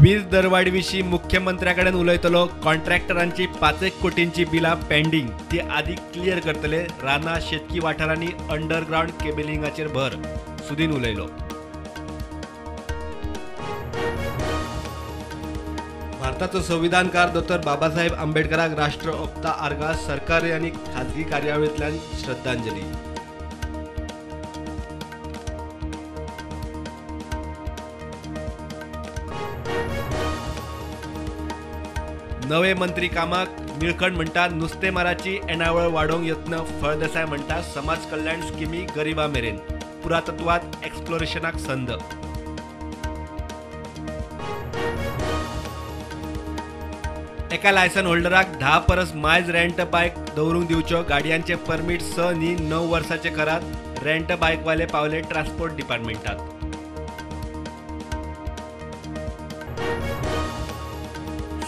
वीज दरवाढीविशीं मुख्यमंत्र्या कडेन उलयतलो. कॉन्ट्रॅक्टरांची 5 कोटींची बिलां पेंडींग, ती आदी क्लियर करतले. रानां शेतकी वाठारांनी अंडरग्रावंड केबलिंगाचेर भर, सुदीन उलयलो. भारताचो संविधानकार डॉ. बाबासाहेब आंबेडकराक राष्ट्र ओंपता आर्गां, सरकारी आनी खाजगी कार्यावळींतल्यान श्रद्धांजली. नवे मंत्री कामाक, निळकंठ म्हणटा नुस्तेमाराची येणावळ वाडोवंक यत्न. फळदेसाय म्हणटा समाज कल्याण स्किमी गरिबा मेरेन, पुरातत्वात एक्सप्लोरेशनाक संद. एका लायसन होल्डराक 10 परस मायज रेंट बायक दवरूंक दिवच्यो. गाडयांचे परमीट 6 न्ही 9 वर्सांचे करात. रेंट बायकवाले पावले ट्रान्सपोर्ट डिपार्टमेंटात.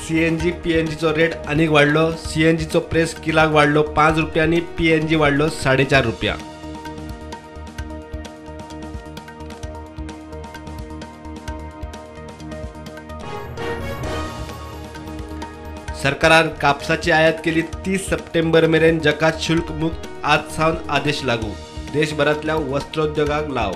सीएनजी पीएनजीचो रेट आनीक वाडलो. सीएनजीचो प्रेस किलाक वाडलो 5 रुपया आनी पीएनजी वाडलो 4.5 रुपया. सरकारान कापसाची आयात केली 30 सप्टेंबर मेरेन जकात शुल्क मुक्त, आज सावन आदेश लागू. देशभरांतल्या वस्त्रोद्योगाक लाव.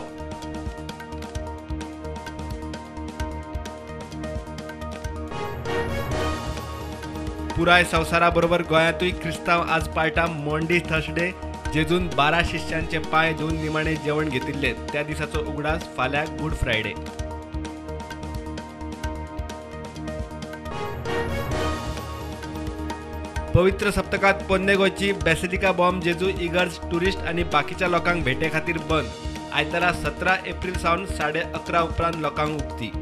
पुराय संवसाराबरोबर गोंयांतूय क्रिस्तांव आज पाळटा मॉन्डी थर्सडे. जेजून 12 शिष्यांचे पांय धुवन निमाणे जेवण घेतिल्ले त्या दिसाचो उगडास फाल्यां गुड फ्रायडे. पवित्र सप्तकात पोन्ने गोंयची बॅसिलिका बॉम जेजू इगर्ज टुरिस्ट आनी बाकीच्या लोकांक भेटे खातीर बंद. आयतारा 17 एप्रिल सावन 11:30 उपरांत लोकांक उक्ती.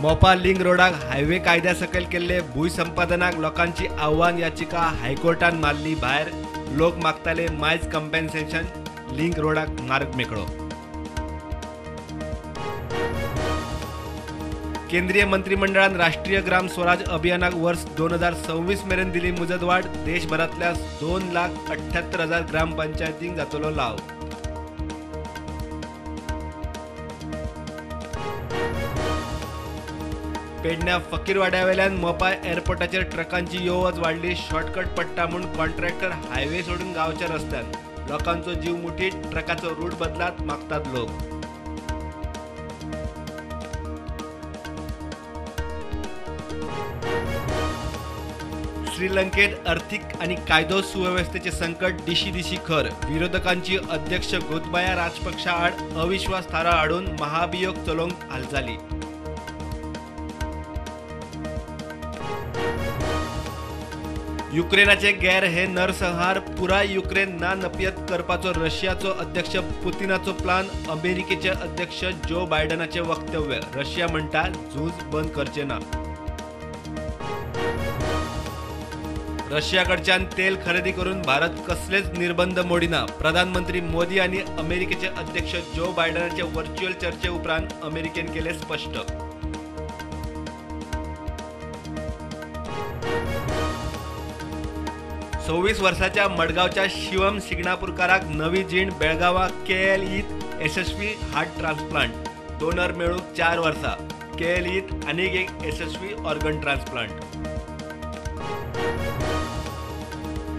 मोपा लिंक रोडाक हायवे कायद्या सकयल केल्ले भूंय संपादनाक लोकांची आव्हान याचिका हायकोर्टान मारली भायर. लोक मागताले मायज कंपेन्सेशन, लिंक रोडाक मार्ग मेकळो. केंद्रीय मंत्रिमंडळान राष्ट्रीय ग्राम स्वराज अभियानाक वर्स 2026 मेरेन दिली मुजतवाढ. देशभरांतल्या 2,78,000 ग्रामपंचायतींक जातलो लाव. पेडण्या फकीरवाड्यावेल्यान मोपा एअरपोर्टाचेर ट्रकांची यो वच वाडली. शॉर्टकट पडटा म्हूण कॉन्ट्रॅक्टर हायवे सोडून गांवच्या रस्त्यान. लोकांचो जीव मुठीत, ट्रकाचो रूट बदलात मागतात लोक. श्रीलंकेत अर्थीक आनी कायदो सुवेवस्थेचे संकट दिशी दिशी खर. विरोधकांची अध्यक्ष गोतबाया राजपक्षा आड अविश्वास थाराव हाडून महाभियोग चलोवंक हालचाली. युक्रेनाचे गैर हे नरसंहार, पुराय युक्रेन ना नपयत करपाचो रशियाचो अध्यक्ष पुतिनाचो प्लान. अमेरिकेचे अध्यक्ष जो बायडनाचे वक्तव्य. रशिया म्हणटा झूज बंद करचे ना. रशियाकडच्यान तेल खरेदी करून भारत कसलेच निर्बंध मोडिना. प्रधानमंत्री मोदी आनी अमेरिकेचे अध्यक्ष जो बायडनाचे व्हर्च्युअल चर्चे उपरांत अमेरिकेन केले स्पश्ट. 26 वर्साच्या मडगांवच्या शिवम शिगणापूरकाराक नवी जीण. बेळगांवा केएलईत यशस्वी हार्ट ट्रान्सप्लांट, डोनर मेळूंक 4 वर्सां. केएलईत आनीक एक यशस्वी ऑर्गन ट्रान्सप्लांट.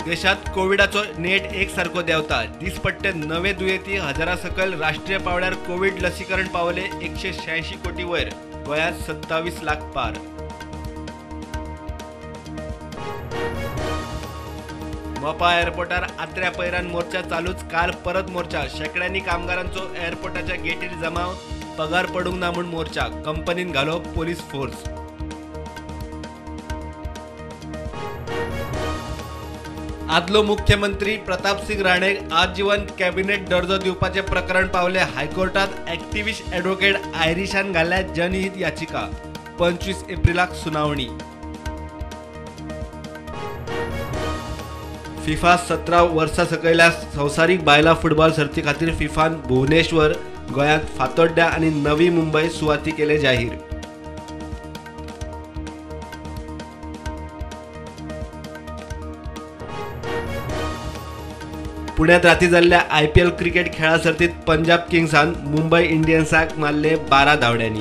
देशात कोविडाचो नेट एक सारको देंवता. दिसपट्टे नवे दुयेंती हजारा सकयल. राष्ट्रीय पावड्यार कोविड लसीकरण पावले 186 कोटी वयर. गोंयांत 27 लाख पार. मोपा एअरपोर्टार आत्र्या पैरान मोर्चा चालूच. काल परत मोर्चा. शेकड्यांनी कामगारांचो एअरपोर्टाच्या गेटीर जमाव. पगार पडूंक ना म्हूण मोर्चा. कंपनीन घालो पोलीस फोर्स. आदलो मुख्यमंत्री प्रतापसिंग राणे आजीवन कॅबिनेट दर्जो दिवपाचे प्रकरण पावले हायकोर्टात. ॲक्टिव्हिस्ट ॲडव्होकेट आयरिशान घाल्या जनहित याचिका. 25 एप्रिलाक सुनावणी. फिफा 17 वर्सां सकयल्या संवसारीक बायलां फुटबॉल सर्ती खातीर फिफान भुवनेश्वर, गोंयांत फातोड्ड्या आनी नवी मुंबय सुवाती केले जाहीर. पुण्यात राती जाल्ल्या IPL cricket खेळा सर्तीत पंजाब किंग्सान मुंबय इंडियन्साक मारले 12 धांवड्यांनी.